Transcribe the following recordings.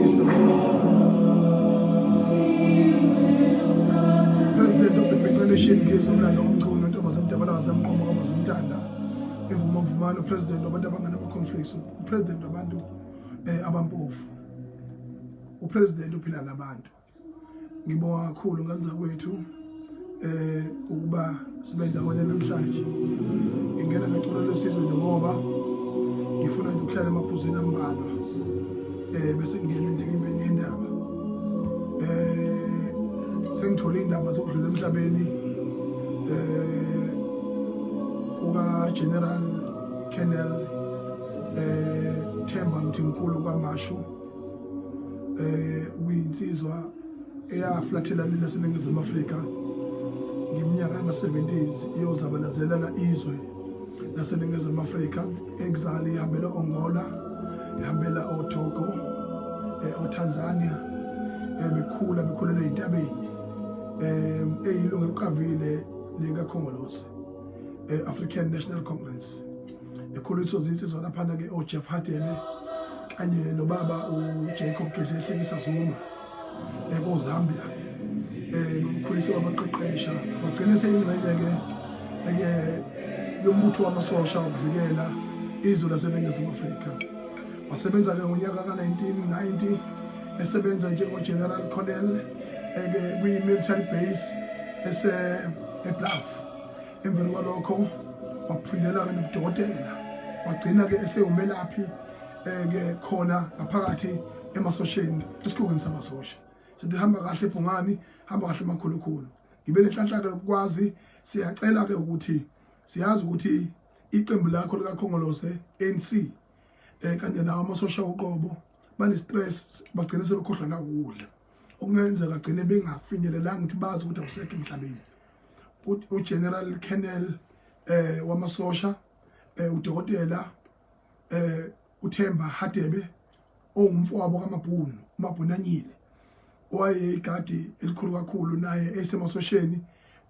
Nibusise. President of the Big Nation ngizwe umlando kaMchunu ntombazane mdabala kasemqomo kaMazintanda evuma mvumano president wabantu abanganama-conflicts upresident wabantu abampofu upresident uphila nabantu. Ngibonga kakhulu ngane zakwethu ukuba sibe ndawonye namhlanje. Ngingena ngeculo lesizwe nje ngoba ngifuna nje ukuhlala emaphuzweni ambalwa bese ngingena endikimbeni yendaba. Sengithole indaba zokudlula emhlabeni kuka General Colonel Themba Mthimkhulu kwaMashu. Uyinsizwa eyaflathela leli laseNingizimu Afrika ngeminyaka yama-70s iyozabalazelela izwe laseNingizimu Afrika exile ihambela Angola ihambela oTogo oTanzania bekhula bekhulele ey'ntabeni eyilungu eliqavile likaKhongolose African National Congress ekhuliswa zinsizwa laphana-ke oJeff Hadebe kanye nobaba uJacob Gedleyihlekisa Zuma koZambia bamkhulise babaqeqesha bagcine seyingxenye-ke eke yombutho wamasosha wokuvikela izwe laseNingizimu Afrika. Wasebenza-ke ngonyaka ka-1990 esebenza njengo-General Colonel eke kwi-military base ese eBluff. Emveni kwalokho waphindela-ke nobudokotela wagcina-ke esewumelaphi ke khona ngaphakathi emasosheni esikhungweni samasosha. Sithi hamba kahle Bhungani, hamba kahle makhulukhulu. Ngibe nenhlanhla-ke ukwazi, siyacela-ke ukuthi siyazi ukuthi iqembu lakho likaKhongolose ANC kanye nawo amasosha uqobo bane-stress bagcine sebekhohlwa nawukudla okungenzeka agcine bengafinyelelanga ukuthi bazi ukuthi awusekho emhlabeni. uGeneral Colonel wamasosha udokotela uThemba Hadebe ongumfowabo kaMabhunu uMabhunanyile owayeyigadi elikhulu kakhulu naye esemasosheni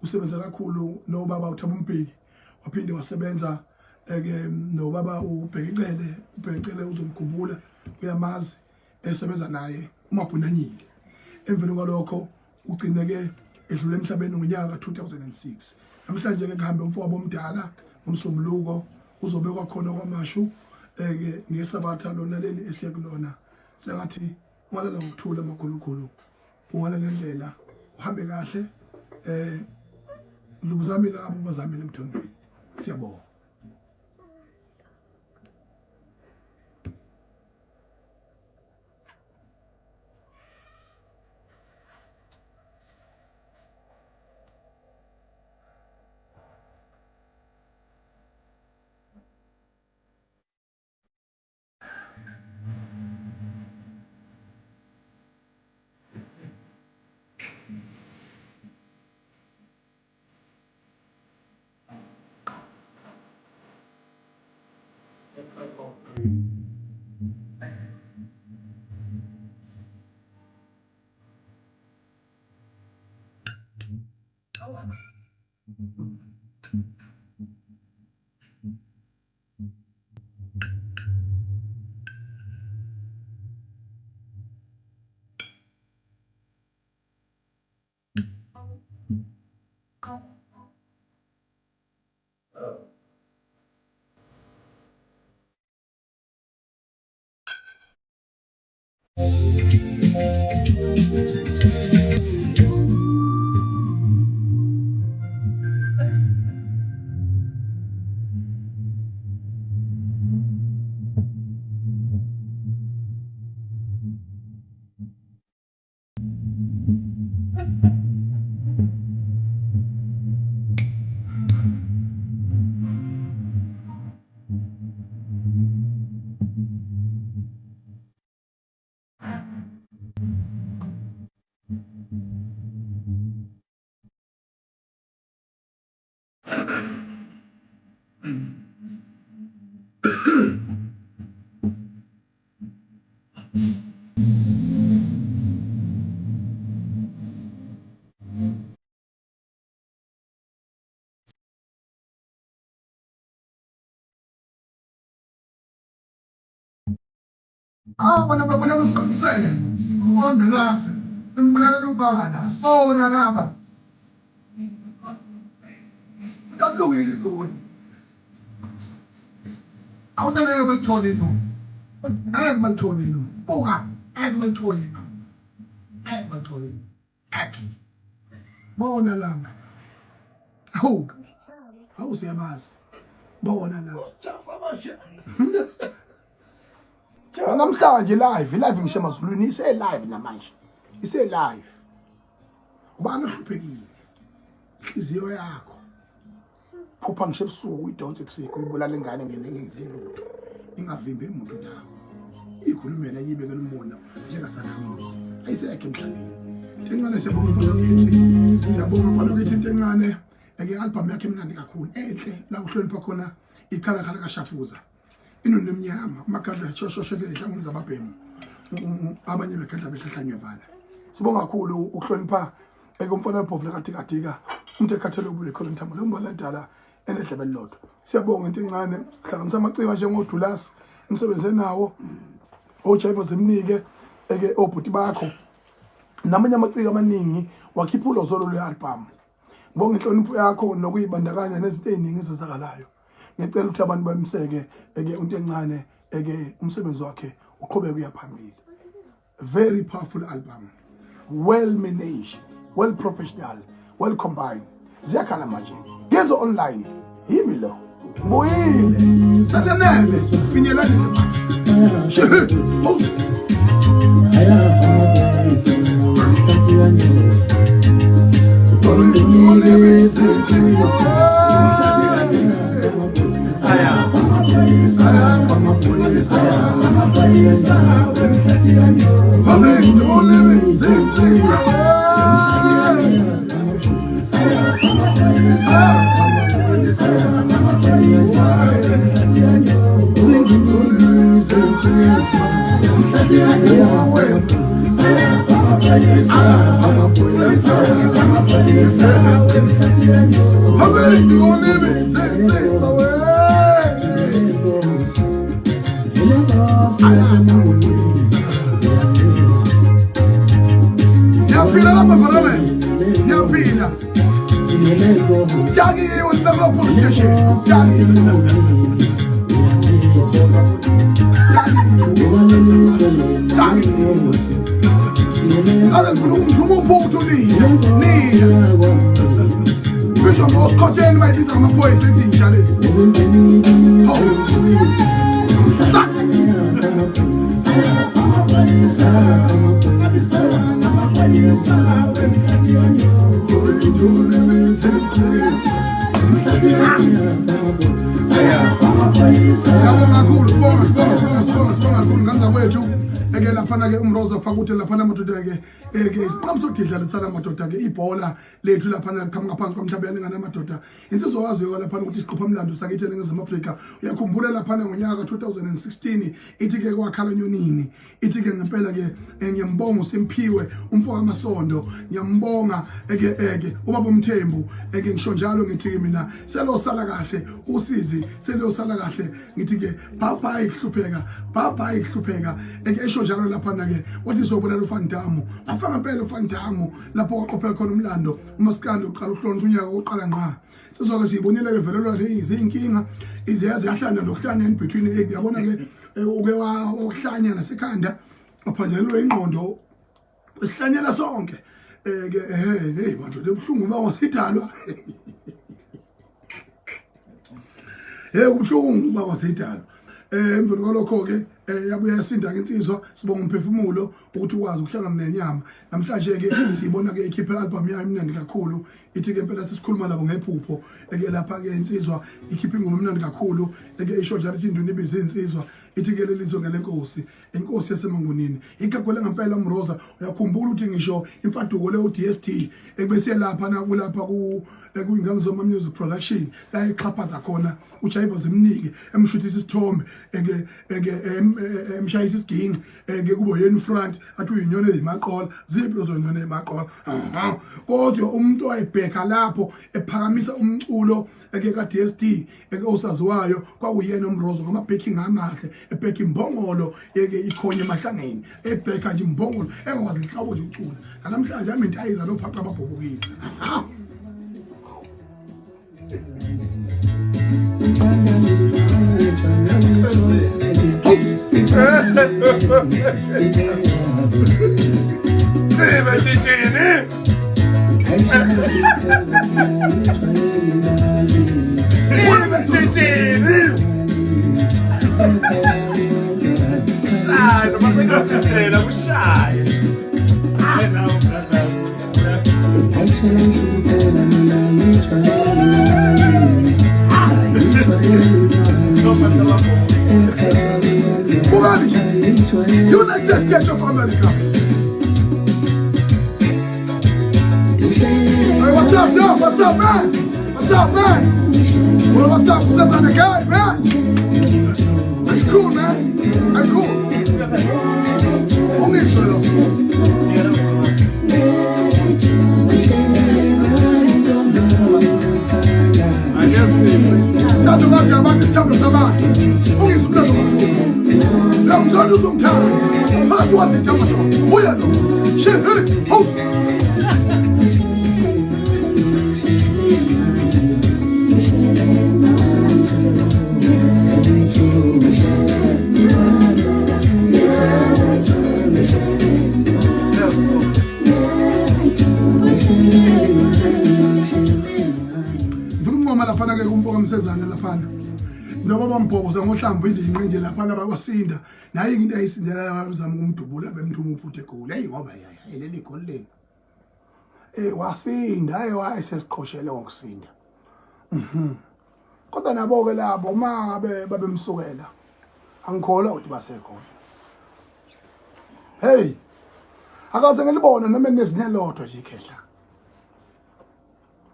usebenza kakhulu nobaba uThabo Mbeki waphinde wasebenza ke nobaba uBheki Cele uBheki Cele uzomkhumbula uyamazi esebenza naye uMabhunanyile. Emveni kwalokho ugcine ke edlule emhlabeni ngonyaka ka-2006. Namhlanje ke kuhambe umfowabo omdala ngomsombuluko uzobekwa khona kwaMashu ke ngesabatha lona leli esiya kulona. Sengathi ungalala ngokuthula makhulukhulu, ungalala ndlela uhambe kahle lubuzamile abo bazamile emthondweni. Siyabonga. Ah, wena wena wena. Umsele ongilase imbulalela ubala bona laba. Akulungile kuwe. Awunangeke balithole ilungu. Angeke balithole ilungu. Buka, angeke balithole ilungu. Angeke balithole ilungu. Angeke. Bona laba. Hawu. Hawu siyabazi. Bona laba. Namhlanje live, live ngisho emazulwini ise live namanje. Ise live. Ubani ohluphekile? Inhliziyo yakho. Phupha ngisho ebusuku uyidonse ebusuku uyibulala ingane ngenengenzi lutho. Ingavimbi umuntu ndawo. Ikhulumela yibekela umona njengasakhamuzi. Ayisekho emhlabeni. Into encane siyabonga mfana kithi. Siyabonga mfana kithi into encane. Eke album yakhe emnandi kakhulu. Enhle la uhlonipha khona ikhalakhala kaShafuza. Inunu emnyama umagadla eshoshoshe ehlangene zababhemu. Abanye begadla behlahlanywe vana. Sibonga kakhulu ukuhlonipha eke umfana webhovu likaDikadika umuntu ekhathele ubuye khona inthambo lombala dala enedlebe elilodwa. Siyabonga into encane hlanganisa amaciko njengoDulasi emsebenzi enawo oJaiva zimnike eke obhuti bakho namanye amaciko amaningi wakhipha ulozolo lwe-album. Ngibonga inhlonipho yakho nokuyibandakanya nezinto eziningi ezenzakalayo. Ngicela ukuthi abantu bamseke eke into encane eke umsebenzi wakhe uqhubeke uya phambili. Very powerful album. Well managed, well professional, well combined. Ziyakhala manje. Ngezo online. Yimi lo. Buyile. Satanele. Finyelani manje. Shehe. Ngiyaphila lapha mfana ngiyaphila. Dakiwe lapha police station. Dakiwe. Ake ngifuna ukungithuma uphuthu nina. Nina. Ngisho ngosikhotheni bayibiza ngamaphoyisa ethi inja lezi. Hawu. Siyabonga kakhulu, sibonga, sibonga, sibonga, sibonga, sibonga kakhulu ngane zakwethu. Eke laphana ke uMroza Fakude laphana madoda ke eke isiqhamu sodidla lethana madoda ke ibhola lethu laphana liqhamuka phansi komhlaba yalingana madoda. Insizwa waziwa laphana ukuthi isiqopha mlando sakithi eNingizimu Afrika. Uyakhumbula laphana ngonyaka ka-2016 ithi ke kwakhala nyonini. Ithi ke ngempela ke ngiyambonga uSimphiwe umfo kaMasondo ngiyambonga eke eke ubaba uMthembu eke ngisho njalo ngithi ke mina selosala kahle usizi selosala kahle ngithi ke bye bye kuhlupheka bye bye kuhlupheka eke esho njalo lapha na ke wathi sobulala uFandamu wafaka ngempela uFandamu lapho kwaqophela khona umlando umaskandi uqala ukuhlonisa unyaka oqala ngqa sizwa ke siyibonile ke velelwa izinkinga iziyazi yahlanya nokuhlanya in between yabona ke uke wakuhlanya nasekhanda waphanjanelwa ingqondo sihlanyela sonke ke hey bantu lebuhlungu uma wasidalwa hey kubuhlungu uba wasidalwa emveni kwalokho ke yabuya yasinda ke insizwa sibonga umphefumulo ukuthi ukwazi ukuhlangana nenyama namhlanje ke siyibona ke ikhiphe album yayo imnandi kakhulu ithi ke impela sisikhuluma nabo ngephupho eke lapha ke insizwa ikhipha ingoma emnandi kakhulu eke isho njalo ithi induna ibiza insizwa ithi ke lelizwe ngelenkosi inkosi yasemangunini igagwele ngempela umroza uyakhumbula ukuthi ngisho imfaduko le uDST ekubese lapha na kulapha ku ekuyingane zoma music production la ixhaphaza khona uJaiva zimnike emshuthisa isithombe eke eke emshayisa isiginci ke kubo yena front athi uyinyoni ezimaqola ziphi lezo nyoni ezimaqola. Kodwa umuntu owayebheka lapho ephakamisa umculo eke ka DSD eke osaziwayo kwakuyena uMrozo ngama-backing amahle, ebheka imbongolo eke ikhonye emahlangeni, ebheka nje imbongolo engakwazi nhlobo nje ukucula. Namhlanje amintayiza nophaqa ababhobokile. Sibe tshitshini. Sibe tshitshini. Hayi, noma sengasithela kushaye. Hayi nawo brother. Bukani nje, United States of America. Hey, what's up, dog? What's up, man? What's up, man? Well, what's up? What's up, on the guy, man? That's cool, man. That's cool. Ungisho lo. Ntandokazi yabantu, isithando sabantu. Ungizwa umlando kakhulu. La mzonto uzongithanda. Phakathi wazinja madoda. Buya lo. Shit, hey, house. Ngifuna ukungoma laphana-ke kumfoka Msezane laphana noma bambhoboza ngohlamvu izinqe nje laphana bakwasinda naye into ayisindela bazama ukumdubula bemthuma ubhuti egoli. Eyi ngoba yayi leli goli leli wasinda, hey wayesesiqhoshele ngokusinda. Kodwa nabo-ke labo uma ngabe babemsukela angikholwa ukuthi basekhona. Hey, akaze ngilibone noma enezinye lodwa nje ikhehla,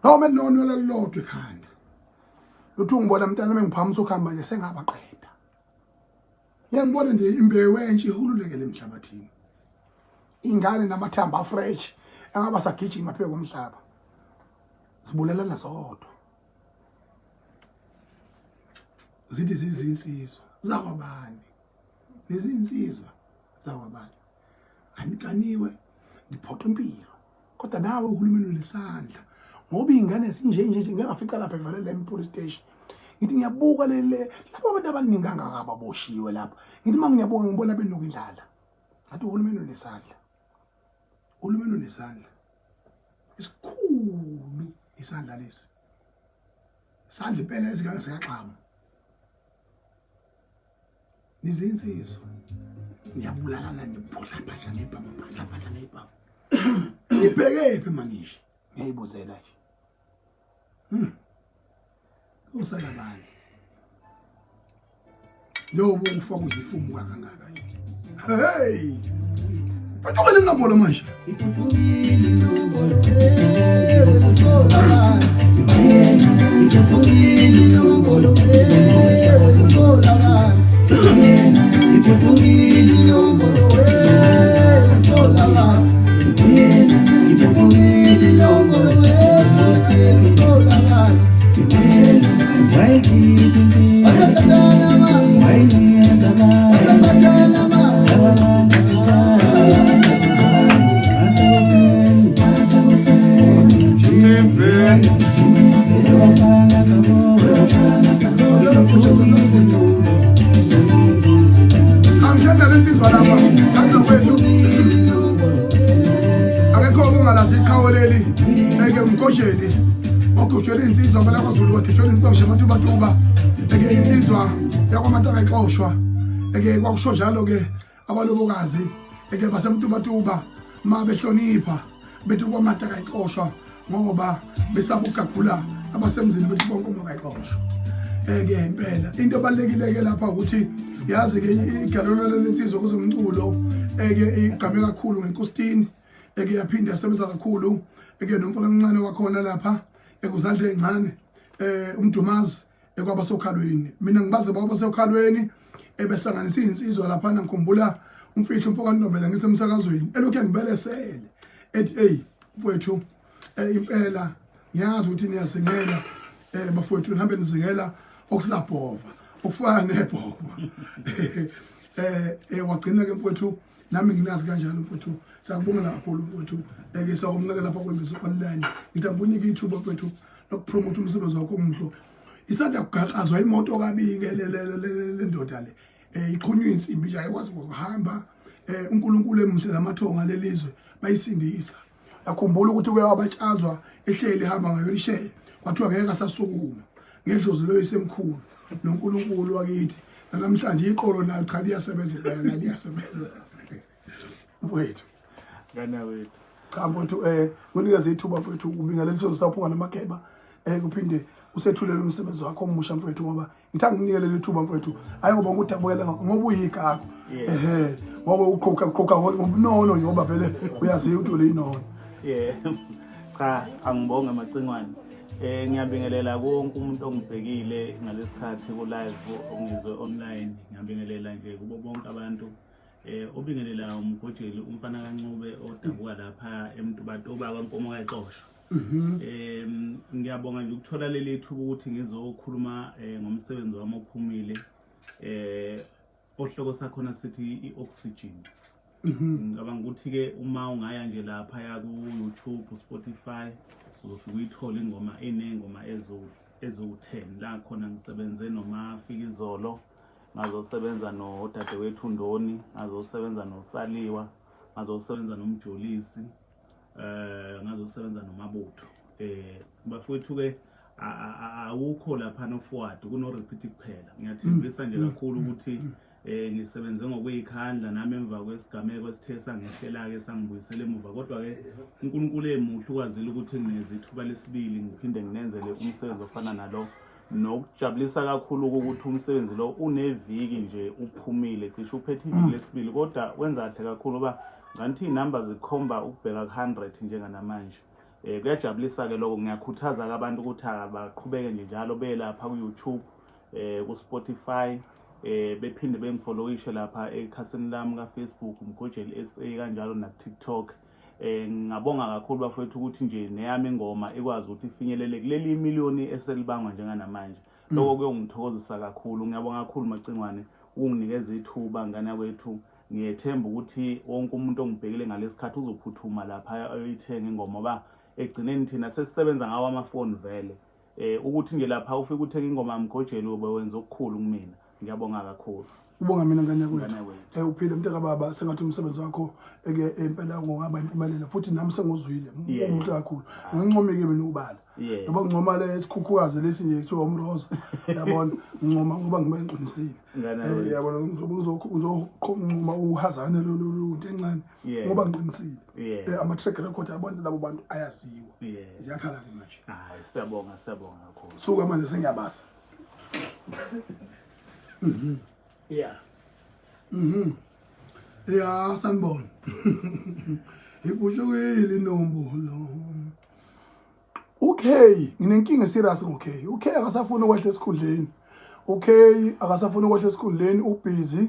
noma enonwela lodwa ekhanda. Luthi ungibona mntana mengiphamisa ukuhamba nje sengabaqeda. Ngiyangibona nje imbewu entsha ihululekele emhlabathini, ingane namathambo afresh engaba sagijima phezu komhlaba. Sibulalana zodwa, zithi zizinsizwa zakwabani, nezinsizwa zakwabani, aniganiwe niphoqa impilo. Kodwa nawe uhulumeni unesandla ngoba iy'ngane zinje nje nje. Ngike ngafica lapha evalele police station, ngithi ngiyabuka lele lapho abantu abaningi kangaka ababoshiwe lapho, ngithi uma ngiyabuka ngibona benuka indlala. Ngathi uhulumeni unesandla, uhulumeni unesandla esikhulu, isandla lesi sandla impela ezingaka sikaxamu. Nizinsizwa niyabulalana, nibhodla ngebhamu, bhadla bhadla ngebhamu, nibhekephi mangisho? Ngiyayibuzela nje. Usala bani njengoba ukufa kuyifumuka kangaka? Hey, batokele inombolo manje. Angithanda lensizwa lapha, ngithanda kwethu. Akekho ongalazi iqhawe leli, eke umkhosheli. Wagujela insizwa phela kwaZulu, wagijela insizwa ngisho amatubatuba. Eke insizwa yakwaMataka ixoshwa. Eke kwakusho njalo ke abalobokazi eke basemtubatuba ma behlonipha bethi kwaMataka ixoshwa ngoba besaba ukugagula abasemzini, bethi bonke uma kayixoshwa. Eke impela into ebalulekile ke lapha ukuthi yazi ke igalelo lensizwa kuzomculo eke igqame kakhulu ngenkostini, eke yaphinda yasebenza kakhulu eke nomfana omncane wakhona lapha ekuzandla ezincane umdumazi ekwabasokhalweni. Mina ngibaze baba sokhalweni. Ebesanganisa izinsizwa laphana, ngikhumbula umfihlo umfo kaNtombela ngisemsakazweni elokhu engibelesele ethi, "Hey mfowethu, impela ngiyazi ukuthi niyazingela, bafowethu, nihambe nizingela okusabhova okufana nebhova." Wagcina ke mfowethu, nami nginazi kanjalo mfowethu. Siyakubongela kakhulu mfowethu, ke siyakumncela lapha kweMbizo Online. Ngithi angikunike ithuba mfowethu lokupromotha umsebenzi wakho omuhle. Isanda kugaqazwa imoto kabike le ndoda le, iqhunywe insimbi nje, ayikwazi ukuhamba. UNkulunkulu emuhle, lamathonga lelizwe bayisindisa. Yakhumbula ukuthi kuye wabatshazwa ehleli ehamba ngayo lisheya, kwathiwa ngeke asasukuma ngedlozi loyisemkhulu noNkulunkulu wakithi. Namhlanje iqolo nayo cha liyasebenza impela, liyasebenza mfowethu. Ngana wethu. Cha mfowethu, ngunikeze ithuba mfowethu ubingelela isizwe saphunga namageba, kuphinde usethulele umsebenzi wakho omusha mfowethu, ngoba ngithanda ukunikele ithuba mfowethu, hayi ngoba ngudabukela ngoba uyigakho, ehe, ngoba uqhuka qhuka ngobunono nje, ngoba vele uyaziwa ukuthi ulinono. Yeah, cha, angibonge Macingwane. Ngiyabingelela konke umuntu ongibhekile ngalesikhathi ku live, ongizwe online. Ngiyabingelela nje kubo bonke abantu. Obingelela uMgojeli, umfana kaNcube odabuka lapha eMtubatuba kwaNkomo kaXoshwa. Ngiyabonga nje ukuthola leli thuba ukuthi ngizokhuluma ngomsebenzi wami ophumile, ohloko sakhona sithi i-oxygen. Ngicabanga ukuthi ke uma ungaya nje lapha ya ku YouTube, Spotify, uzofika uyithole ingoma enengoma eziwu-10 la khona ngisebenze noMafikizolo, ngazosebenza nodadewethu Ndoni, ngazosebenza noSaliwa, ngazosebenza noMjolisi, ngazosebenza noMabutho. Bafowethu ke, awukho lapha no forward, kuno repeat kuphela. Ngiyathembisa nje kakhulu ukuthi ngisebenze ngokuyikhandla nami emva kwesigameko esithe sangehlela ke sangibuyisela emuva, kodwa ke uNkulunkulu emuhle ukwazile ukuthi ngineze ithuba lesibili ngiphinde nginenzele umsebenzi ofana nalo. Nokujabulisa kakhulu ukuthi umsebenzi lo uneviki nje uphumile, cishe uphethe iviki lesibili, kodwa wenza kahle kakhulu ngoba nganthi iy'namba zikhomba ukubheka ku-100 njenganamanje. Kuyajabulisa ke lokho. Ngiyakhuthaza ke abantu ukuthi abaqhubeke nje njalo belapha ku-YouTube, ku-Spotify, bephinde bengifollowishe lapha ekhasini lami ka-Facebook, Mgojeli SA, kanjalo naku-TikTok. Ngingabonga kakhulu bafowethu ukuthi nje neyami ingoma ikwazi ukuthi ifinyelele kuleli miliyoni eselibangwa njenganamanje. Lokho kuyongithokozisa kakhulu. Ngiyabonga kakhulu Macingwane ukunginikeza ithuba, ngane yakwethu. Ngiyethemba ukuthi wonke umuntu ongibhekile ngalesikhathi uzophuthuma lapha ayoyithenga ingoma, ngoba ekugcineni thina sesisebenza ngawo amafoni vele. Ukuthi nje lapha ufike uthenga ingoma Mgojeli ube wenza okukhulu kumina. Ngiyabonga kakhulu. Ubonga mina ngane yakwethu. Uphile mntaka baba, sengathi umsebenzi wakho eke impela kungaba impumelelo, futhi nami senguzwile umuhle kakhulu. Ngincomike mina ubala. Ngoba ngincoma le isikhukhukazi lesi nje kuthiwa umroza. Yabona, ngincoma ngoba ngibe ngiqinisile. Yabona, ngizoqhuma uhazane lolu into encane ngoba ngiqinisile. Ama track record abantu labo bantu ayaziwa. Ziyakhala ke manje. Hayi, siyabonga, siyabonga kakhulu. Suka manje sengiyabasa. Yeah. Ya, sanibona. Ibutshukile inombolo. Okay, nginenkinga serious ngo-K. U-K akasafuni ukwehla esikhundleni. U-K akasafuni ukwehla esikhundleni, ubhizi,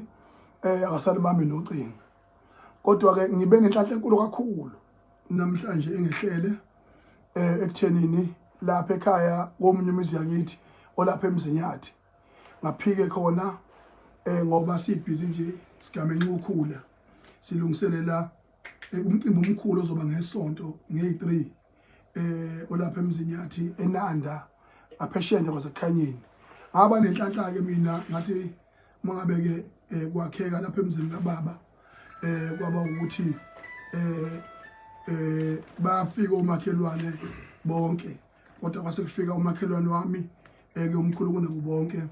akasalibambi nocingo. Kodwa ke ngibe nenhlanhla enkulu kakhulu namhlanje engehlele ekuthenini lapha ekhaya komunye umuzi yakithi olapha eMzinyathi. Ngaphike khona ngoba sibhizi nje sigamenxe ukukhula. Silungiselela umcimbi omkhulu ozoba ngesonto ngeyi-3 olapha eMzinyathi eNanda aphesheya nje kwaseKhanyeni. Ngaba nenhlanhla ke mina, ngathi mangabe ke kwakheka lapha emzini kababa, kwaba ukuthi bafika omakhelwane bonke, kodwa kwase kufika umakhelwane wami ke omkhulu kunabo bonke,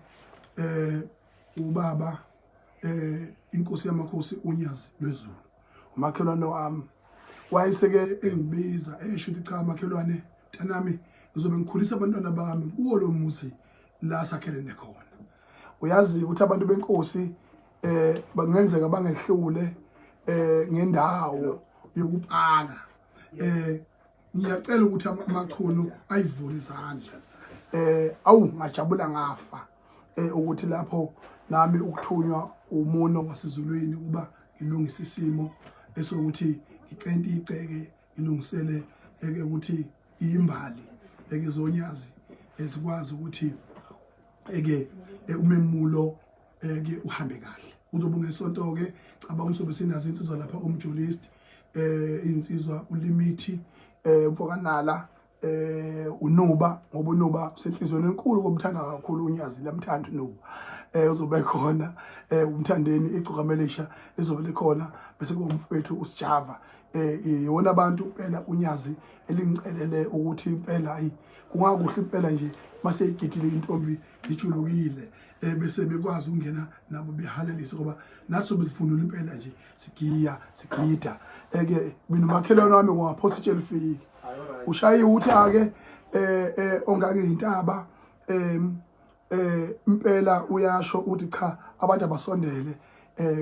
ubaba inkosi yamakhosi uNyazi lwezulu, umakhelwane wami. Wayeseke engibiza esho ukuthi, "Cha makhelwane mntanami, ngizobe ngikhulisa abantwana bami kuwo lo muzi la sakhelene khona." Uyazi ukuthi abantu benkosi bangenzeka bangehlule ngendawo yokupaka. Ngiyacela ukuthi amaChunu ayivule izandla. Awu, ngajabula ngafa ukuthi lapho Nami ukuthunywa umuno wasezulwini ukuba ngilungise isimo esokuthi ngicente igceke, ngilungisele eke ukuthi imbali eke zonyazi ezikwazi ukuthi eke umemulo eke uhambe kahle. Uzobe ngesonto ke, cabanga usobe sinazo insizwa lapha, umjolist, insizwa ulimithi, umfokanala, uNuba, ngoba uNuba usenhlizweni enkulu komthanda kakhulu uNyazi, lamthanda uNuba. Uzobe khona umthandeni igcokamelisha lizobe likhona, bese kuba umfowethu uSijava. Iwona abantu impela uNyazi elingicelele ukuthi impela ayi kungakuhle impela nje mase igidile intombi ijulukile, bese bekwazi ukungena nabo behalelise, ngoba nathi sobe sifundula impela nje, sigiya sigida. Eke mina umakhelwane wami ngwaphosa itshe lifike ushaye uthi-ke ongangeyintaba impela uyasho uthi cha, abantu abasondele,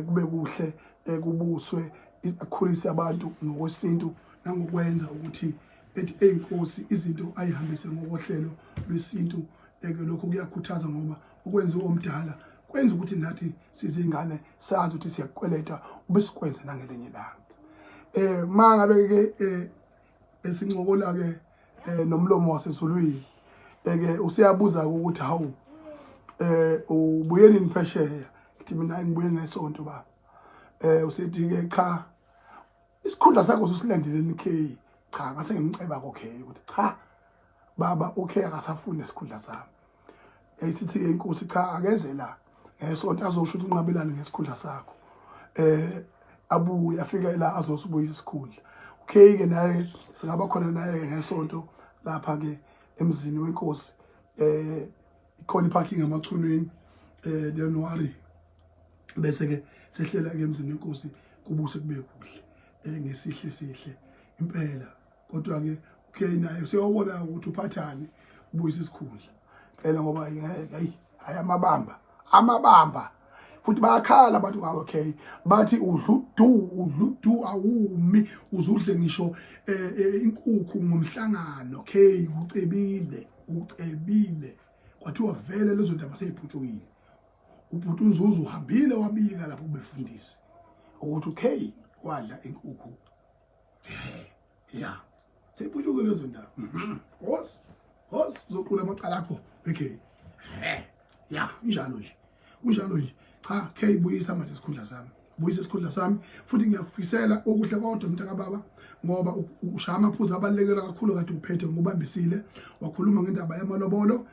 kube kuhle, kubuswe, akhulise abantu ngokwesintu nangokwenza ukuthi ethi eyinkosi izinto ayihambise ngokohlelo lwesintu. Eke lokho kuyakhuthaza, ngoba okwenziwa omdala kwenza ukuthi nathi sizingane sazi ukuthi siyakukweleta ube sikwenze nangelinye ilanga. Mangabe ke esincokola ke nomlomo wasezulwini, eke usiyabuza ukuthi hawu, ubuye nini phesheya? Ngithi mina ngibuye ngesonto baba. Usithi ke cha, isikhundla sakho ususilandeleni K. Cha, ngase ngimceba ko K ukuthi cha baba, uK akasafuni isikhundla sami. Yayisithi ke inkosi cha, akeze la ngesonto azosho ukuthi unqabelane ngesikhundla sakho, abuye afike la azosibuyisa isikhundla. Okay ke, naye singaba khona naye ngesonto lapha ke emzini wenkosi. Ikhona iparking amachunwini, don't worry. Bese ke sehlela ke emzini wenkosi, kubuse kube kuhle, ngesihle sihle impela. Kodwa ke okay, naye useyobona ukuthi uphathani, ubuyisa isikhundla phela, ngoba ngeke hayi hayi amabamba amabamba futhi bayakhala abantu ngawo. Okay, bathi udla udu, udla udu, awumi uzudle ngisho inkukhu ngomhlangano. Okay, ucebile, ucebile. Kwathiwa vele lezo ndaba seyiphutshukile, ubhuti uNzuzu uhambile wabika lapho kubefundisi ukuthi okay wadla inkukhu. Ya, seyiphutshukile lezo ndaba. Hos hos uzoqula amacala akho. Okay, ya, injalo nje, kunjalo nje. Cha K, buyisa manje isikhundla sami, buyisa isikhundla sami. Futhi ngiyakufisela okuhle kodwa mntaka baba, ngoba ushaya amaphuzu abalulekile kakhulu kade uphethe ngubambisile wakhuluma ngendaba yamalobolo,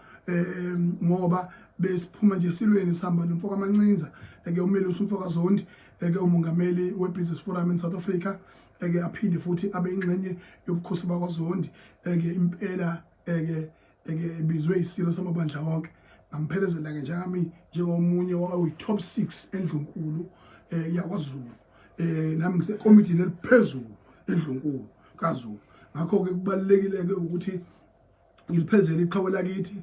ngoba besiphuma nje silweni sihamba nomfoka Mancinza, eke umelusi umfoka Zondi, eke umongameli we-Business Forum in South Africa, eke aphinde futhi abe ingxenye yobukhosi bakwaZondi, eke impela eke ebizwe isilo samabandla wonke. Ngamphelezela ke njengami njengomunye wayi-top 6 endlunkulu yakwaZulu. Nami ngisekomidini eliphezulu endlunkulu kaZulu, ngakho ke kubalulekile ke ukuthi ngiliphezele iqhawe lakithi.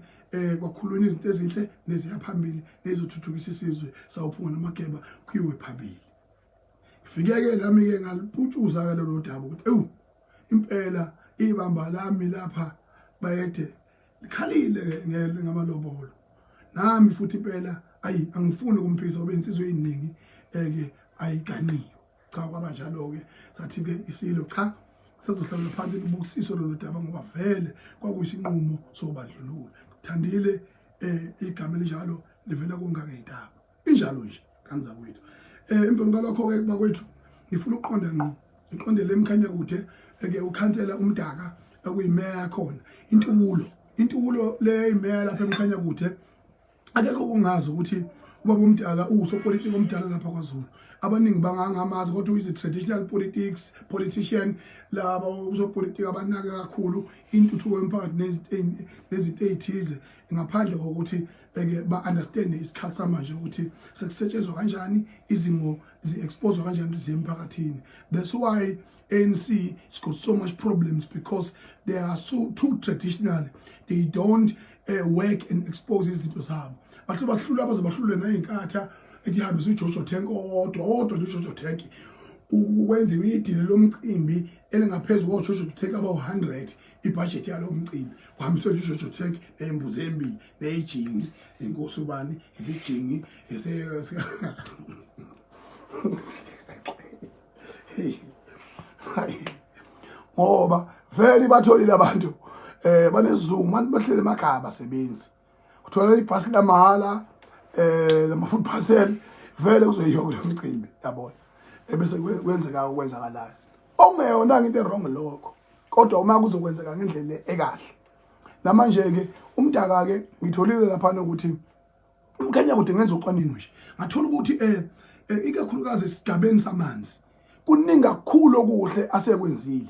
Kwakhulunywa izinto ezinhle neziya phambili nezothuthukisa isizwe sawuphunga namageba kuyiwe phambili. Ngifike-ke nami-ke ngaliputshuza-ke lolo daba ukuthi ewu impela ibamba lami lapha bayede likhalile ngamalobolo. Nami futhi impela ayi angifuni ukumphikisa, ngoba insizwa eyiningi eke ayiganiwe. Cha, kwaba njalo-ke, sathi-ke isilo cha, sazohlala phansi libukisiswe lolo daba, ngoba vele kwakuyisinqumo sobandlululo. Thandile, igama elinjalo livela kongangeyintaba, injalo nje kanzakwethu. Emveni kwalokho-ke bakwethu, ngifuna ukuqonda ngqo, ngiqondele emkhanya kude eke ukhansela uMdaka okuyimeya yakhona intulo, intulo le imeya lapha emkhanya kude. Akekho ongazi ukuthi ubaba uMdaka uwusopolitiki omdala lapha kwaZulu. Abaningi bangangamazi, kodwa uyize traditional politics politician, laba usopolitiki abanaka kakhulu intuthuko yomphakathi nezinto ey'thize, ngaphandle kokuthi eke ba-understand isikhathi samanje ukuthi sekusetshenzwa kanjani, izimo zi-exposwa kanjani ziye emphakathini. That's why ANC has got so much problems, because they are so too traditional. They don't work and expose izinto zabo. Bahle bahlula, abaze bahlule nayinkatha ethi ihambise uJojo Tank odwa odwa nje, uJojo Tank. Kwenziwe idili lomcimbi elingaphezu koJojo Tank abawu-100, ibhajethi yalo mcimbi kuhambiswe nje uJojo Tank ney'mbuzi embili neyijingi nenkosi ubani isijingi ngoba vele batholile abantu banesizungu manje, bahlele emakhaya, abasebenzi, uthola ibhasi lamahhala, lama-food parcel, vele kuzoyiwa kulo mcimbi, yabona, ebese kwenzeka okwenzakalayo okungeyona into e-wrong lokho, kodwa uma kuzokwenzeka ngendlela ekahle. Namanje-ke umdaka-ke ngitholile laphana ukuthi uMkhanyakude, ngenza ucwaningo nje, ngathola ukuthi ikakhulukazi esigabeni samanzi kuningi kakhulu okuhle asekwenzile.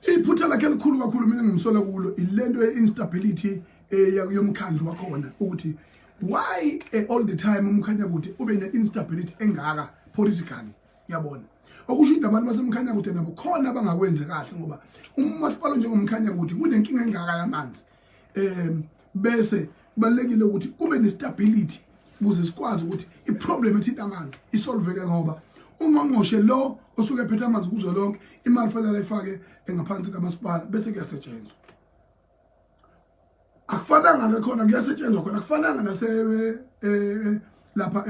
Iphutha lakhe elikhulu kakhulu mina ngimsola kulo ilento ye-instability yomkhandlu wakhona, ukuthi why all the time uMkhanyakude ube ne-instability engaka politically, yabona, okusho ukuthi abantu baseMkhanyakude nabo khona abangakwenzi kahle, ngoba umasipala njengoMkhanyakude kunenkinga engaka yamanzi, bese kubalulekile ukuthi kube ne-stability ukuze sikwazi ukuthi i-problem ethinta amanzi isolveke, ngoba ungqongqoshe lo osuke ephethe amanzi kuzwe lonke imali fanele ayifake engaphansi kamasipala, bese kuyasetshenzwa. Akufananga ke khona kuyasetshenzwa khona, akufananga nase lapha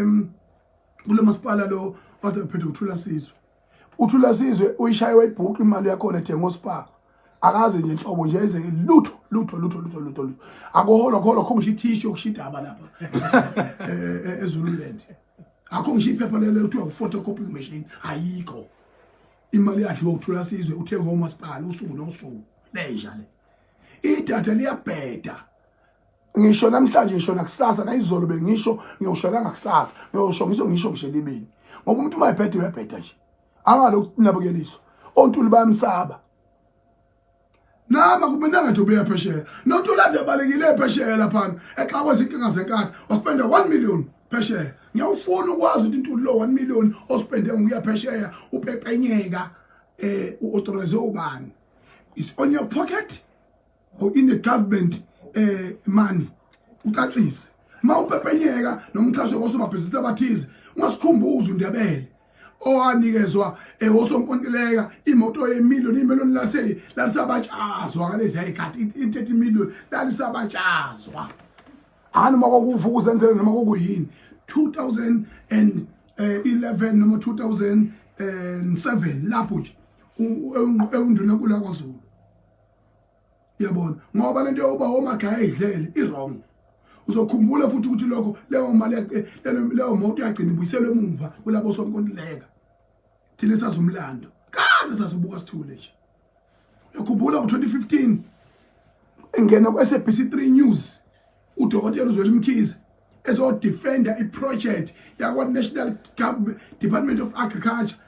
kulo masipala lo kade uphethe uThulasizwe. UThulasizwe uyishaye wayibhuqa imali yakhona ethenga oSpar, akaze nje nhlobo nje eze lutho lutho lutho lutho lutho lutho, akuholwa kholwa kho ngisho ithishu yokusho idaba lapha eZululand, akho ngisho iphepha lelo kuthiwa u-photocopy machine, ayikho. Imali yadliwa uThulasizwe, uthenga umasipala usuku nosuku lenja le. Idatha liyabheda ngisho namhlanje, ngisho nakusasa, nayizolo bengisho, ngiyosho nangakusasa ngiyosho, ngisho ngisho ngisho elibini, ngoba umuntu uma ebheda uyabheda nje, angalokhu nabukeliswa oNtuli bayamsaba. Nama kube nangathi ubuya phesheya noNtuli ade abalekile phesheya laphana exakwe izinkinga zenkatha, waspenda 1 million phesheya. Ngiyawufuna ukwazi ukuthi uNtuli lo 1 million ospende nguya phesheya upepenyeka uauthorize ubani? Is on your pocket or in the government money? Ucacise ma upepenyeka nomxhaso kosomabhizinisi abathize. Ungasikhumbuza uNdebele owanikezwa ehosonkontileka imoto yemillion, imillion lase lalisabatshazwa ngalezi yayikhathi, i-30 million lalisabatshazwa hayi noma kwakuvuka uzenzele noma kwakuyini, 2011 noma 2007 lapho nje ewundunankulu yakwaZulu, yabona, ngoba lento yokuba omagaya eyidlele i-wrong. Uzokhumbula futhi ukuthi lokho leyo mali, leyo moto yagcina ibuyiselwe emuva kulabo sonkontileka. Thina sazi umlando, kade sasibuka sithule nje. Uyakhumbula ngo-2015 engena ku-SABC 3 News udokotela uZweli Mkhize ezodefenda iproject yakwa-National Department of Agriculture,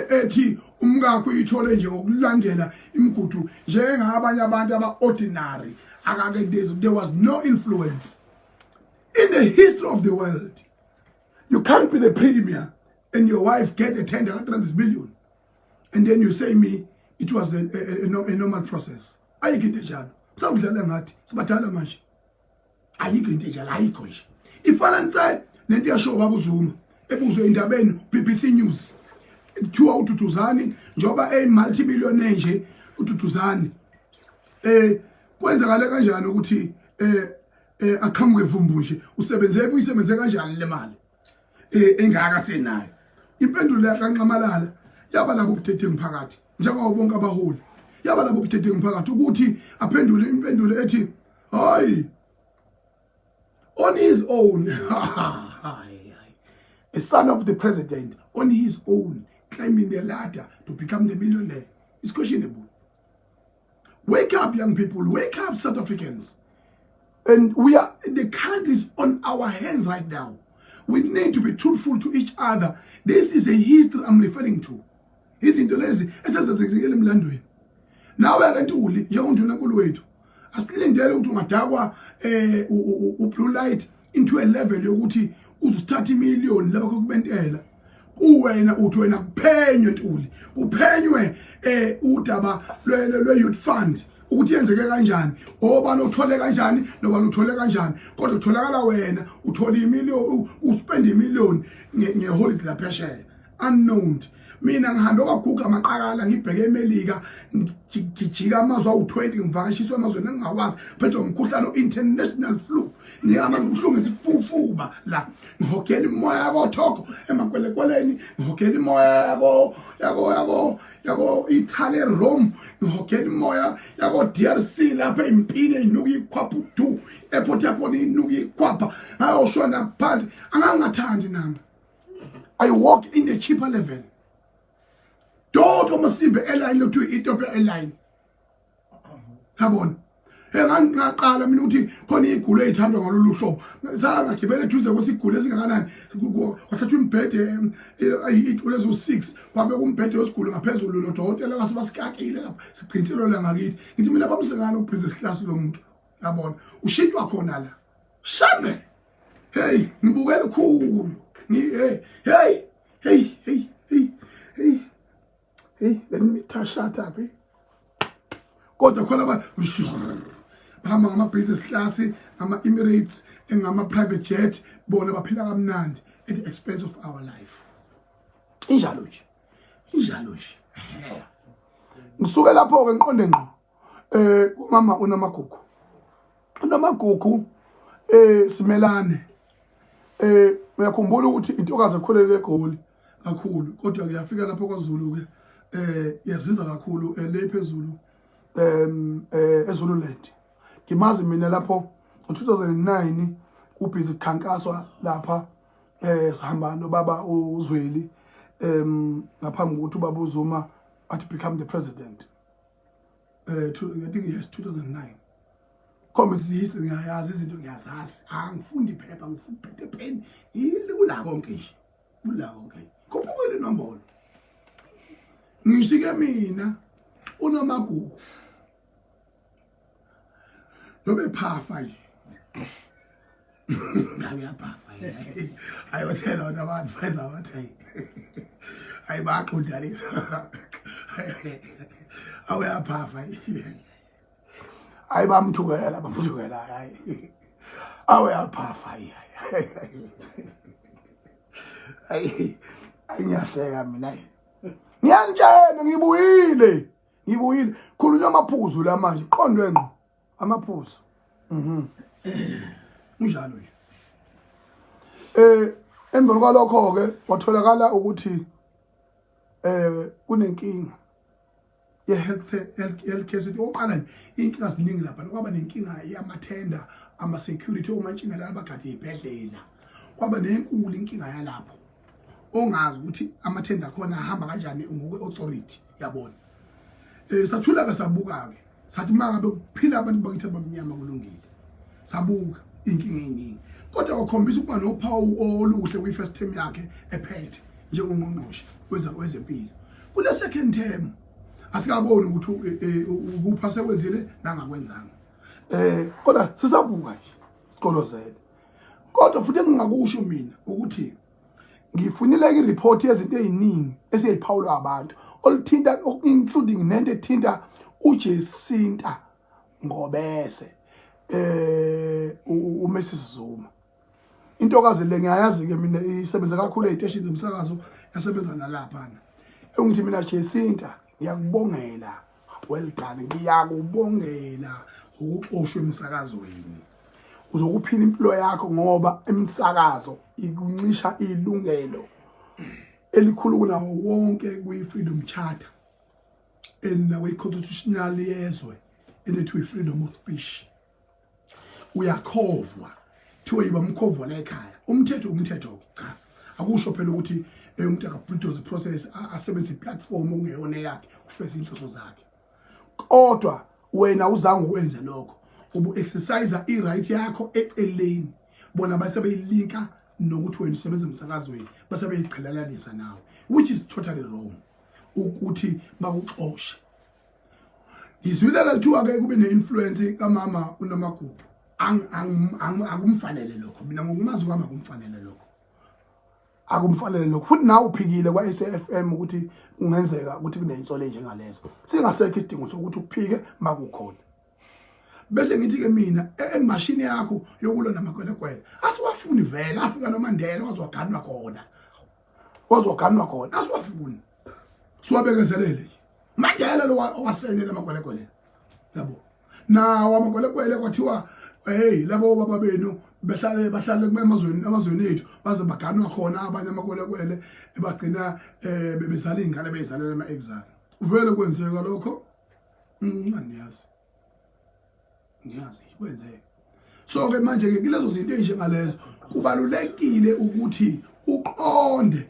ethi umkakho uyithole nje ngokulandela imigudu njengabanye abantu aba-ordinary, akake, there was no influence. In the history of the world, you can't be the premier and your wife get a tender ka-300 million and then you say me it was a normal process. Ayikho into enjalo, sawudlala ngathi, sibadala manje. Ayikho into enjalo, ayikho nje. Ifana nse nento yasho baba uZuma ebuzwe indabeni BBC News, kuthiwa uDuduzani njengoba eyi-multi millionaire nje uDuduzani, kwenzakale kanjani ukuthi aqhamuke vumbu nje, usebenze uyisebenze kanjani le mali engaka senayo? Impendulo kaNxamalala yaba labo budedengu phakathi, njengoba bonke abaholi yaba labo budedengu phakathi, ukuthi aphendule impendulo ethi hayi, on his own, a son of the president on his own climbing the ladder to become the millionaire is questionable. Wake up, young people. Wake up, South Africans. And we are the country is on our hands right now. We need to be truthful to each other. This is a history I'm referring to, izinto lezi esezenzekile emlandweni. Nawe ke Ntuli, njengondunankulu wethu, asilindele ukuthi ungadakwa u-blue light into a level yokuthi uzuthatha imiliyoni laba kokubentela kuwena, uthi wena kuphenywe Ntuli, kuphenywe udaba lwe youth fund ukuthi yenzeke kanjani, obani uthole kanjani nobani uthole kanjani, kodwa kutholakala wena uthola imiliyoni, uspend imiliyoni ngeholiday laphesheya. Unknown. Mina ngihambe kwaguga amaqakala ngibheke eMelika, ngijika amazwe awu-20, ngivakashiswe emazweni engingawazi, phethwe umkhuhlane o-international flu, ngiyama ubuhlungu esifufuba la, ngihogela imoya yakothogo emakwelekweleni, ngihogela imoya yako yako yako yako Italy Rome, ngihogela imoya yako DRC lapha empini eyinuka ikhwapha du, airport yakhona inuka ikhwapha, ngayoshona phansi, angangathandi nami. I walk in a cheaper level. Dot amasimbe airline lokuthiwa i-Ethiopia Airline. Yabona? Engangaqala mina ukuthi khona iy'gulo ey'thandwa ngalolu hlobo. Sangagibela eduze kwesiguli esingakanani. Kwathathwa imibhede iy'tulo eziwu-6 kwabekwa umbhede wesiguli ngaphezulu nodokotela base basikakile lapho sigqinselwe la ngakithi. Ngithi mina bamsengani ukubhizinisi class lo muntu. Yabona? Ushintshwa khona la. Shame. Hey, ngibukela ukhulu. Hey, hey, hey, hey, hey, hey. Hey, let me touch that up. Eh? Kodwa khona ba bahamba ngama business class, ngama Emirates, ngama private jet, bona baphila kamnandi at the expense of our life. Injalo nje. Injalo nje. Ngisuke lapho ke ngiqonde ngqo. Eh kumama unamagugu. Unamagugu Simelane. Uyakhumbula ukuthi intokazi ekhulele eGoli kakhulu kodwa kuyafika lapho kwaZulu ke yaziza kakhulu le phezulu eZululand. Ngimazi mina lapho ngo-2009 kubhizi kukhankaswa lapha sihamba nobaba uZweli ngaphambi kokuthi ubaba uZuma athi become the president. I think yes 2009. Khombisa history, ngiyayazi izinto, ngiyazazi, angifundi iphepha, ngifunda uphethe pen yini kula konke nje, kula konke khuphukile inombolo. Ngisho ke mina uNomagugu nobe phafa nje ngiyaphafa ayotshela abantu aba-advise bathi hayi hayi bayaqondanisa awuyaphafa hayi bamthukela bamthukela hayi awuyaphafa hayi hayi ngiyahleka mina, ngiyanitshela ngibuyile ngibuyile. Khulunywa amaphuzu la manje, qondwe ngqo amaphuzu. Kunjalo nje. Emva kwalokho ke watholakala ukuthi kunenkinga ye health health city. Oqala nje inkinga ziningi lapha, kwaba nenkinga yamathenda, ama security omantshinga abagade ibhedlela, kwaba nenkulu inkinga yalapho ongazi ukuthi amathenda akhona ahamba kanjani ngokwe authority yabona. Sathula ke sabuka ke sathi mangabe kuphila abantu bakithi abamnyama kulungile, sabuka inkinga eziningi kodwa wakhombisa ukuba nophawu oluhle kwi first term yakhe ephethe njengongqongqoshe wezempilo. Kule second term asikaboni ukuthi ukupha sekwenzile nangakwenzanga, kodwa sisabuka nje siqolozele. Kodwa futhi engingakusho mina ukuthi ngifunile i-report yezinto eziningi esiyiphawulwa abantu oluthinta, including nento ethinta uJacinta Ngobese, uMrs Zuma. Intokazi le ngiyayazi ke mina, isebenza kakhulu eziteshini zomsakazo, yasebenza nalapha. Engithi mina Jacinta ngiyakubongela, well done, ngiyakubongela ukuxoshwa emsakazweni. Uzokuphila impilo yakho ngoba imisakazo ikuncisha ilungelo elikhulu kunawo wonke kwi-freedom charter and nakwi-constitutional yezwe enethi freedom of speech. Uyakhovwa, kuthiwa yiba mkhovwa la ekhaya. Umthetho umthetho, cha akusho phela ukuthi umuntu akabulldoze process, asebenzise iplatform okungeyona eyakhe ukufeza inhloso zakhe. Kodwa wena uzange ukwenze lokho, ubu exercise i-right yakho eceleni, bona base beyilinka nokuthi wena usebenza emsakazweni, base beyiqhelelanisa nawe, which is totally wrong ukuthi bakuxoshe. Ngizwile ke kuthiwa ke kube ne-influence kamama uNomagugu. Akumfanele lokho, mina ngokumazi kwami akumfanele lokho, akumfanele lokho. Futhi nawe uphikile kwa-SAFM ukuthi kungenzeka ukuthi kuney'nsolo enjengalezo, singasekho isidingo sokuthi uphike makukhona. Bese ngithi-ke mina emashini yakho yokulwa namakwelekwele asiwafuni vele, afika noMandela waze waganwa khona. Wazoganwa khona asiwafuni, siwabekezelele nje. Mandela lo owasenela amagwelegwele yabo, nawo amagwelegwele kwathiwa hey, labo baba benu behlale bahlale emazweni amazweni ethu baze baganwa khona. Abanye amagwelegwele bagcina bebezala iy'ngane, beyizalela ama-exile. Vele kwenzeka lokho, angiyazi, ngiyazi kwenzeka. So ke manje ke kulezo zinto ezinjengalezo kubalulekile ukuthi uqonde.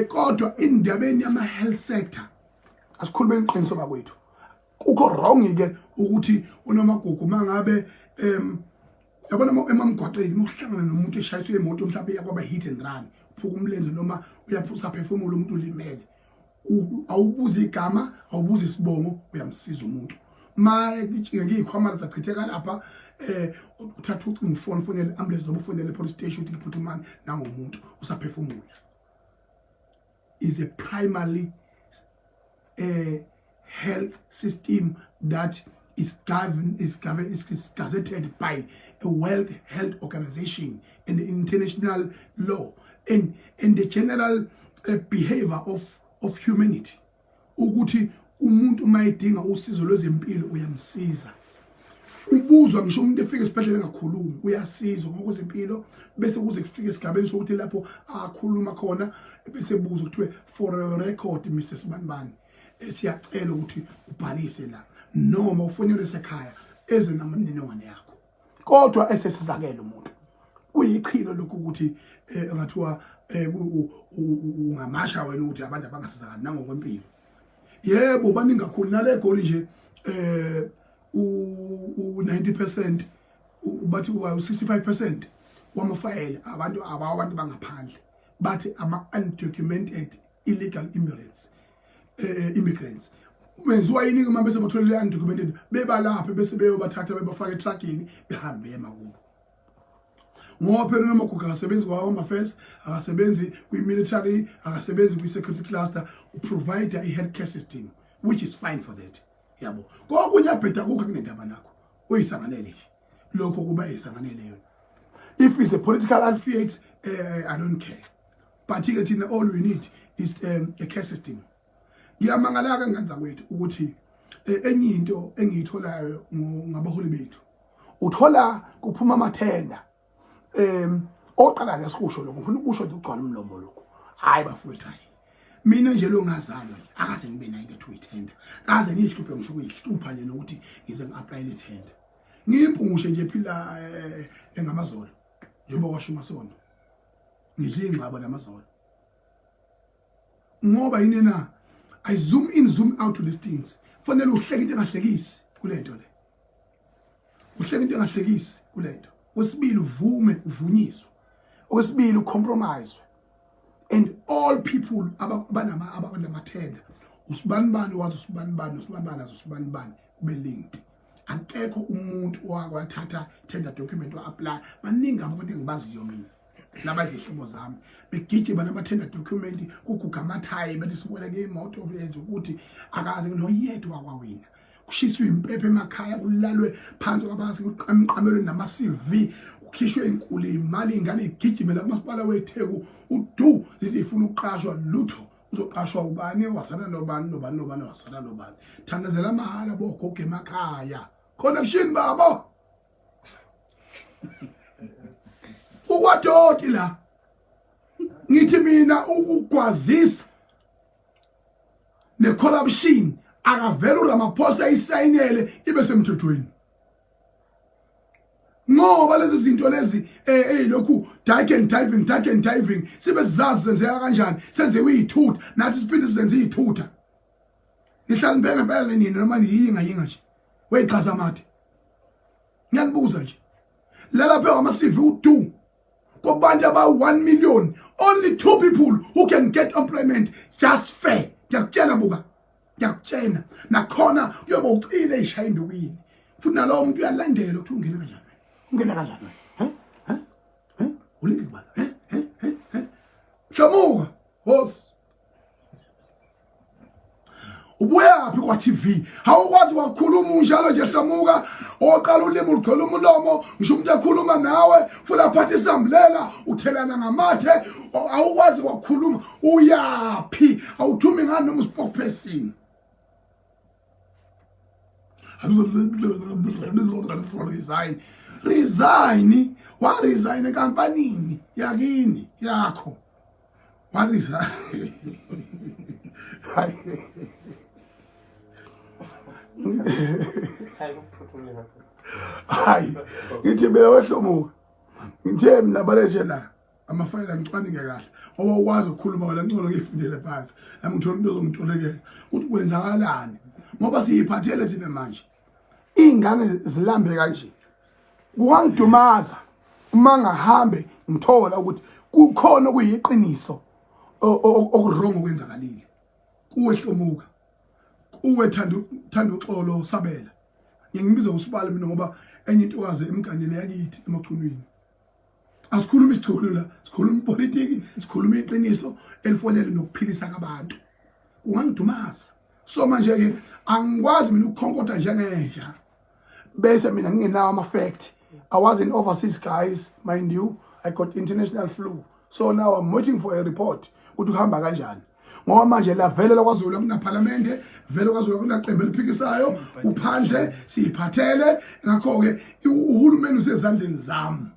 Kodwa indabeni yama health sector, asikhulume iqiniso bakwethu, kukho wrong ke ukuthi uNomagugu mangabe yabona emamgwaqeni uma uhlangana nomuntu eshayiswe imoto, mhlawumbe iyakwaba hit and run, uphuka umlenze noma uyaphusa phefumulo, umuntu ulimele, awubuza igama, awubuza isibongo, uyamsiza umuntu. Ma ngiyikhwama zachitheka lapha, uthatha ucingo, ufone, ufonele ambulance noma ufonele police station ukuthi liphuthumani nangomuntu usaphefumula. Is a primary health system that is governed is gazetted by a World Health Organization and international law and the general behavior of humanity, ukuthi umuntu uma edinga usizo lwezempilo uyamsiza. Ubuzwa ngisho umuntu efika esibhedlela engakhulumi, uyasizwa ngokwezempilo, bese kuze kufike esigabeni sokuthi lapho akhuluma khona, bese buzwa kuthiwe, "For a record, Mr Sibanibani, siyacela ukuthi ubhalise la noma ufonelwe esekhaya eze namininingwane yakho." Kodwa esesizakele umuntu, kuyichilo lokhu ukuthi engathiwa ungamasha wena ukuthi abantu abangasizakali nangokwempilo. Yebo, baningi kakhulu nale Goli nje, u-90%, bathi u-65% wamafayela abantu ababantu bangaphandle, bathi ama-undocumented illegal immigrants. Benziwa yini uma bese batholile undocumented, bebalaphe bese beyobathatha bebafaka etruckini, behambe beye emakubo? Ngoba phela uNomagugu akasebenzi kwa-Home Affairs, akasebenzi kwi-military, akasebenzi kwi-security cluster, uprovide i-healthcare system, which is fine for that, yabo. Kokunye abheda kukho akunendaba nakho, uyisanganele nje lokho, kuba isanganele yona. If it's a political affiliate, I don't care, but ke thina all we need is a care system. Ngiyamangalaka ngenza kwethu ukuthi enye into engiyitholayo ngabaholi bethu, uthola kuphuma amathenda oqala ke sikusho lokho, ngifuna ukusho nje ugcwala umlomo lokho. Hayi bafowethu, hayi, mina nje lo ngazalwa nje akaze ngibe nayo into ethiwa ithenda, kaze ngiyihluphe ngisho ukuyihlupha nje nokuthi ngize ngi-applyele ithenda. Ngiyimpungushe nje phila engamazolo, njengoba kwasho uMasondo, ngidla ingxabo namazolo. Ngoba yini na? I zoom in, zoom out to these things. Fanele uhleke into engahlekisi kulento le, uhleke into engahlekisi kulento. Kwesibili, uvume uvunyiswe. Okwesibili, ucompromise and all people abanama abanamathenda, usibani bani wazi usibani bani, usibani bani azi usibani bani, kube linked. Akekho umuntu owakwathatha tender document wa-apply. Baningi abantu engibaziyo mina nabazihlobo zami begijima nama-tender document, kuguga amathayi, bethi siboleke imoto, yenza ukuthi akaze noyedwa wakwawina. Kushiswe impepho emakhaya, kulalwe phansi kwabantu, kuqamqamelwe nama-CV, kukhishwe inkulu imali, ingane igijimela kumasipala weTheku udu zithi ifuna ukuqashwa. Lutho. Uzoqashwa ubani wasana nobani nobani nobani wasana nobani? Thandazela amahhala bogogo emakhaya, connection babo ukwadoti la. Ngithi mina ukugwazisa ne-corruption, akavele uRamaphosa ayisayinele ibe semthethweni, ngoba lezi zinto lezi lokhu dark and diving, dark and diving, sibe sizazi senzeka kanjani, senze iy'thutha nathi siphinde sizenze iy'thutha. Nihlala nibheke ngempela nini noma niyinga yinga nje weyichaza amathe? Ngiyanibuza nje, lalapha ama-CV udu kubantu aba-1 million, only two people who can get employment just fair. Ngiyakutshela, buka, ngiyakutshela, nakhona kuyoba ucile ishaya indukwini, futhi nalowo muntu uyalandela ukuthi ungena kanjani, ungena kanjani, he he he, ulinde kubala, he he he he, hlomuka hosi. Ubuyaphi kwa TV? Awukwazi wakhuluma unjalo nje Hlomuka, oqala ulimi ugcwele umlomo, ngisho umuntu ekhuluma nawe futhi aphathe isambulela, uthelana ngamathe, awukwazi wakhuluma. Uyaphi? Awuthumi ngani noma uspokesperson? Resign. Resign, wa resign enkampanini yakini yakho. What is that? Hayi. Hayi, ngithi mina wehlomuka. Ngithe mina balethe la amafayela ngicwaninge kahle. Ngoba ukwazi ukukhuluma wena ngcono ngifundele phansi. Nami ngithola umuntu ozongitolekela ukuthi kwenzakalani. Ngoba siyiphathele thina manje. Iy'ngane zilambe kanje. Kungangidumaza uma ngahambe ngithola ukuthi kukhona okuyiqiniso okuwrong okwenzakalile. Kuwe Hlomuka, kuwe Thando, Thando uxolo Sabela. Ngiyimbiza ngosibali mina ngoba enye intokazi emganile yakithi emachunwini. Asikhulumi isichulu la, sikhuluma ipolitiki, sikhuluma iqiniso elifonele nokuphilisa kwabantu. Kungangidumaza. So manje ke angikwazi mina ukukhonkotha njengenja. Bese mina ngingenawo ama fact. I was in overseas guys, mind you, I got international flu. So now I'm waiting for a report ukuthi kuhamba kanjani. Ngoba manje la vele lakwaZulu akunaphalamende, vele kwaZulu akunaqembu eliphikisayo, uphandle siyiphathele. Ngakho ke uhulumeni usezandleni zami.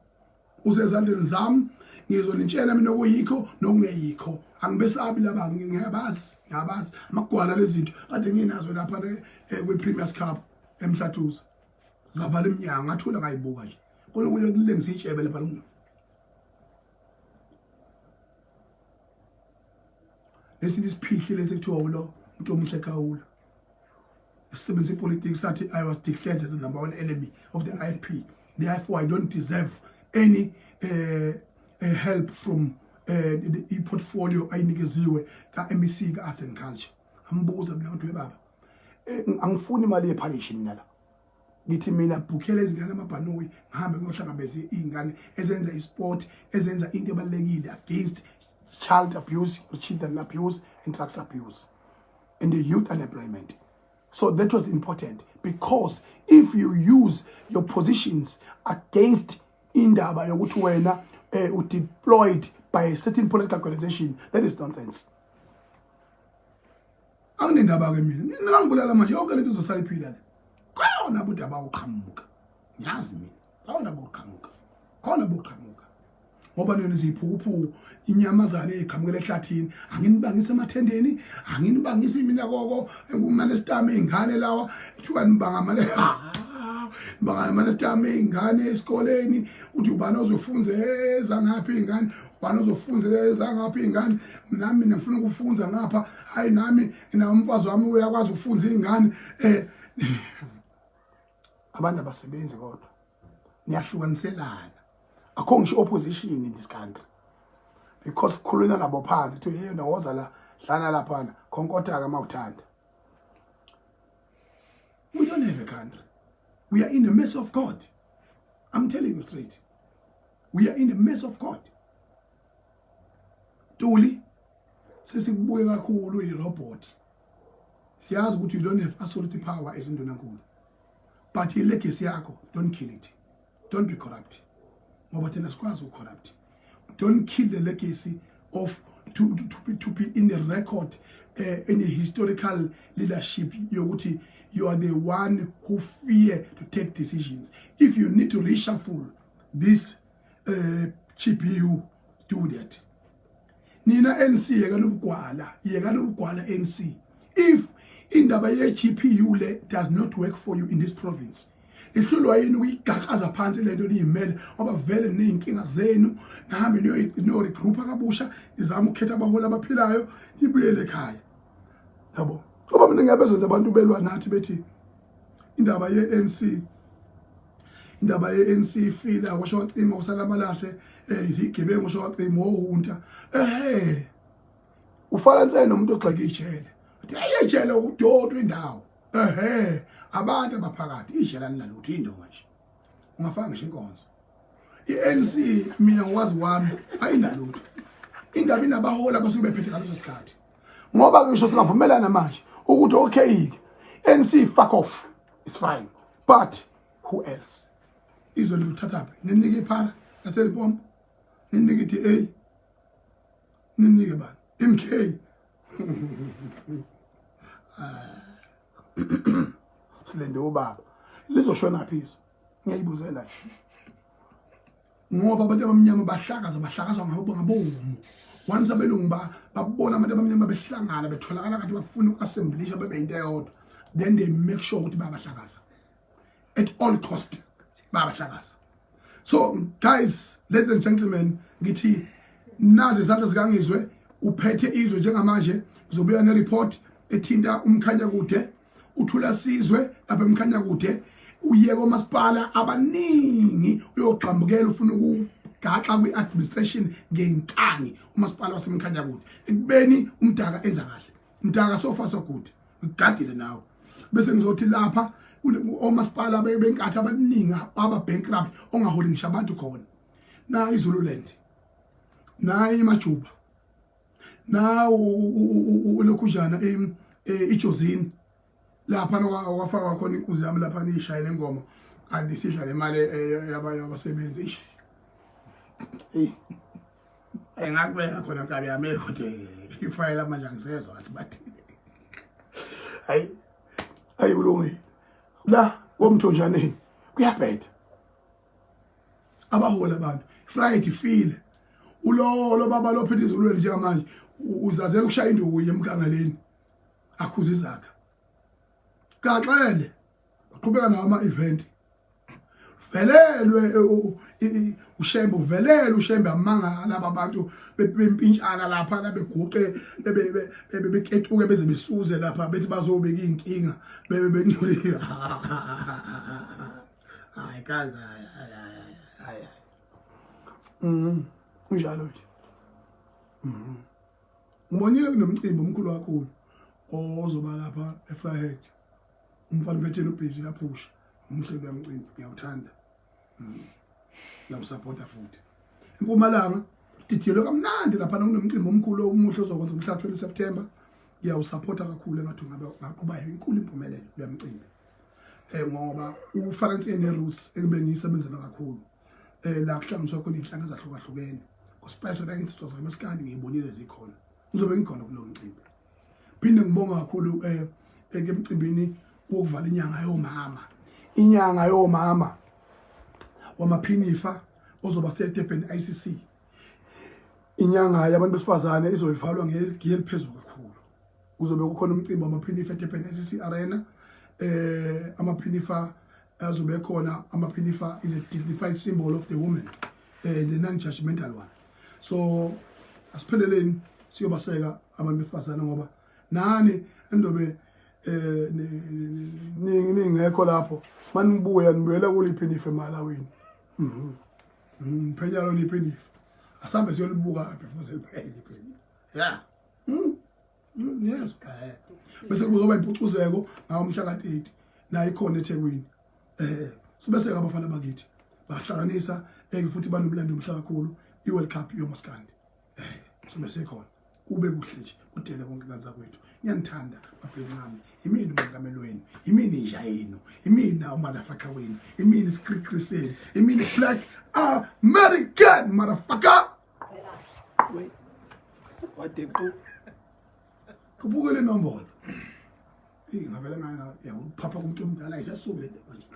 Usezandleni zami, ngizonitshela mina okuyikho nokungeyikho. Angibesabi laba, ngiyabazi, ngiyabazi amagwala lezinto kade nginazo lapha kwi-Premier's Cup eMhlathuze. Zavala iminyango, ngathula ngayibuka nje. Kulokuye kulengisa itshebe lapha. Lesi isiphihli lesi kuthiwa ulo umuntu omuhle Khawula. Isebenzisa ipolitics sathi I was declared as the number one enemy of the IFP. Therefore I don't deserve any help from the portfolio ayinikeziwe ka MEC ka Arts and Culture. Ambuza mina ukuthi baba angifuni imali yephalishi mina la. Ngithi mina bhukhela izingane amabhanoyi ngihambe ngiyohlangabeza izingane ezenza isport, ezenza into ebalekile against child abuse, children abuse and drugs abuse and the youth unemployment. So that was important because if you use your positions against indaba yokuthi wena deployed by a certain political organization, that is nonsense. Anginendaba ke mina, ningangibulala manje yonke lento izosala iphila le. Khona buda bawuqhamuka. Ngiyazi mina, khona boqhamuka. Khona boqhamuka. Ngoba nina niziphukuphuku, inyamazane eqhamukela ehlathini, anginibangise emathendeni, anginibangise mina koko kumane sitame izingane lawa, kuthiwa nibanga male nibanga mane sitame izingane esikoleni, uthi ubani ozofunza ezangaphi izingane, ubani ozofunza ezangaphi izingane, nami mina ngifuna ukufunza ngapha, hayi nami nginawo umfazi wami uyakwazi ukufunza izingane. Abantu abasebenzi kodwa niyahlukaniselana. Akho ngisho opposition in this country because kukhulunywa nabo phansi kuthi hey nawoza la hlala laphana khonkotha ke mawuthanda. We don't have a country. We are in the mess of God. I'm telling you straight. We are in the mess of God. Tuli, sesikubuke kakhulu i-robot. Siyazi ukuthi you don't have absolute power as indunankulu. But i-legacy yakho, don't kill it. Don't be corrupt. Ngoba thina sikwazi ucorrupt. Don't kill the legacy of to be in the record, in the historical leadership yokuthi you are the one who fear to take decisions. If you need to reshuffle this GPU, do that. Nina NC yeka lobugwala, yeka lobugwala NC. If indaba ye GPU le does not work for you in this province, ihlulwa yini ukuyigaqaza phansi lento niyimele ngoba vele nineyinkinga zenu, nihambe niyo regroup kabusha, nizame ukukhetha abaholi abaphilayo, nibuyele ekhaya. Yabo. Ngoba mina ngiyabezwa nje abantu belwa nathi bethi indaba ye ANC, indaba ye ANC ifile, akwasho wacima kusala amalahle, izigebengu osho wacima ohunta. Ufana nse nomuntu ogxeka ijele. Uthi hey ijele udoti indawo. Abantu abaphakathi ijele alinalutho indonga nje. Ungafaka ngisho inkonzo. I-ANC mina ngokwazi kwami ayinalutho. Indaba inabaholi abasuke bephethe ngaleso sikhathi. Ngoba ngisho singavumelana manje Ukuthi okay ANC fuck off, it's fine, but who else? Izwe liluthathaphi? Ninike iphala laseLipompo, ninike i-DA, ninike bani, MK. Silinde ubaba, lizoshona phi izwe? Ngiyayibuzela nje, ngoba abantu abamnyama bahlakaza, bahlakazwa ngabo ngabomu. Once abelungu babona abantu abamnyama behlangana, betholakala ngathi bafuna uku-assemblisha bebe into eyodwa, then they make sure ukuthi bayabahlakaza at all cost, bayabahlakaza. So guys, ladies and gentlemen, ngithi nazi izandla zikaNgizwe, uphethe izwe njengamanje. Ngizobuya ne-report ethinta uMkhanya Kude, uthula sizwe lapha eMkhanya Kude, uye komasipala abaningi, uyogxambukela, ufuna ukugaxa kwi-administration ngenkani umasipala waseMkhanya Kude, ekubeni uMdaka enza kahle. Mdaka, so far so good, ugadile nawe. Bese ngizothi lapha omasipala benkathi abaningi aba bankrupt, ongaholi ngisho abantu khona na iZululand, na iMajuba, na ulokhujana iJozini, lapha kwafakwa khona inkunzi yami lapha, niyishayele ingoma kanti sidla le mali yabasebenzi. Ish, eyi, engakubeka khona nkabi yami, kodwa ifayela manje angisezwa ngathi bathini. Hayi, hayi, kulungile la komthonjaneni, kuyabheda, abaholi abantu. Friday ifile, ulo lo baba lo phethe izulweni njengamanje uzazela ukushaya induku yemkangaleni, akhuza izakha kaxele, baqhubeka nawo ama-event. Velelwe uShembe, uvelele uShembe, amanga laba bantu bempintshana lapha beguqe, beketuke, beze besuze lapha, bethi bazobeka iy'nkinga, bebe benculile. Hayi kaze, hayi hayi hayi hayi, kunjalo nje. Ngibonile kunomcimbi omkhulu kakhulu ozoba lapha eVryheid. Umfana uphetheni ubhizi, uyaphusha, umhle luyamcimbi, ngiyawuthanda, ngiyawusapota futhi. EMpumalanga didiyelwe kamnandi lapha, kunomcimbi omkhulu omuhle ozokwenza umhla 20 September, ngiyawusapota kakhulu, engathi ungabe ngaquba inkulu impumelelo kulo mcimbi, ngoba ufana ne-roots engibe ngiyisebenzela kakhulu, la kuhlanganiswa khona iy'nhlanga ezahlukahlukene ngoSpice la, insizwa zamaskandi ngiyibonile zikhona, ngizobe ngikhona kulowo mcimbi. Phinde ngibonga kakhulu emcimbini wokuvala inyanga yomama, inyanga yomama wamaphinifa ozoba seDurban ICC. Inyanga yabantu besifazane izoyivalwa ngegiye eliphezulu kakhulu. Kuzobe kukhona umcimbi wamaphinifa eDurban ICC Arena. Amaphinifa azobe khona. Amaphinifa is a dignified symbol of the woman, the non-judgmental one. So asipheleleni siyobaseka abantu besifazane, ngoba nani endobe ningekho lapho, manibuya nibuyela kuliphinifa emalawini. Phenya lona iphinifa, asambe siyolibuka before seliphele iphinifa, yeah. Yes, bese kuzoba impucuzeko ngawo mhla ka-30, nayo ikhona eThekwini. Sibese abafana bakithi bahlanganisa futhi banomlando omhle kakhulu, i-World Cup yomaskandi sobe sekhona. Kube kuhle nje, kudele konke kanza kwethu. Ngiyanithanda babhencane, imini umongameli wenu, imini inja yenu, imina u-motherfucker wenu, imini isikrikri senu, imini Black American motherfucker. Wait. Wadequ. Kubukele inombolo. Eyi, ngavele ngayakuphapha kumuntu omdala, ayisasuke le nto manje.